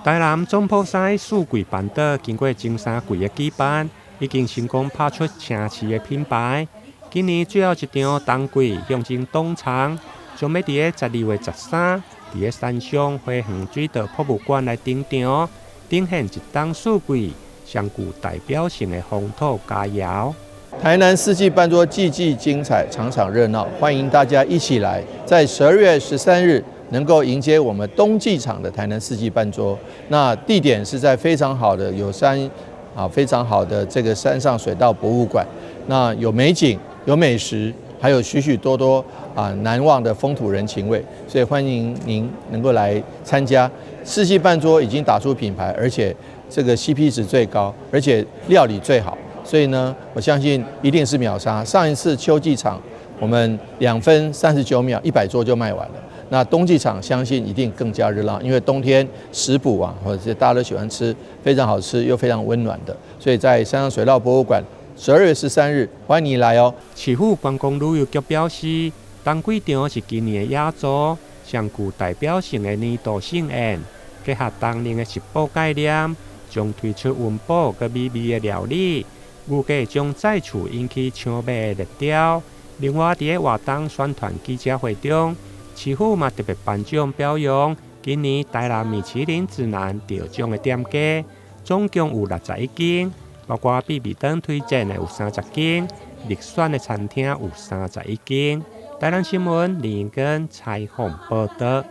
台南總鋪師四季辦桌經過前三季的舉辦，已經成功拍出城市的品牌。今年最後一場冬季象徵冬藏，將欲佇咧12月13，佇咧山上花園水道博物館來登場，呈現一冬四季上具代表性的風土佳餚。台南四季辦桌季季精彩，場場熱鬧，歡迎大家一起來，在12月13日能夠迎接我們冬季場的台南四季辦桌。那地點是在非常好的有山啊，非常好的這個山上水道博物館。那有美景，有美食，還有許許多多啊難忘的風土人情味，所以歡迎您能夠來參加。四季辦桌已經打出品牌，而且這個 CP 值最高，而且料理最好。所以呢，我相信一定是秒殺。上一次秋季場，我們2分39秒，100桌就賣完了。那冬季場相信一定更加熱鬧，因為冬天食補啊，或者是大家都喜歡吃，非常好吃又非常溫暖的。所以在山上水道博物館，12月13日，歡迎你來哦。市府觀光旅遊局表示，冬季場是今年的壓軸，上具代表性的年度盛宴，結合冬令的食補概念，將推出溫補佮美味的料理。預計將再次引起搶買的熱潮。另外，佇咧活動宣傳記者會中，市府嘛特別頒獎表揚今年台南米其林指南得獎的店家，總共有61間，包括必比登推薦的有30間，入選的餐廳有31間。台南新聞連根採訪報導。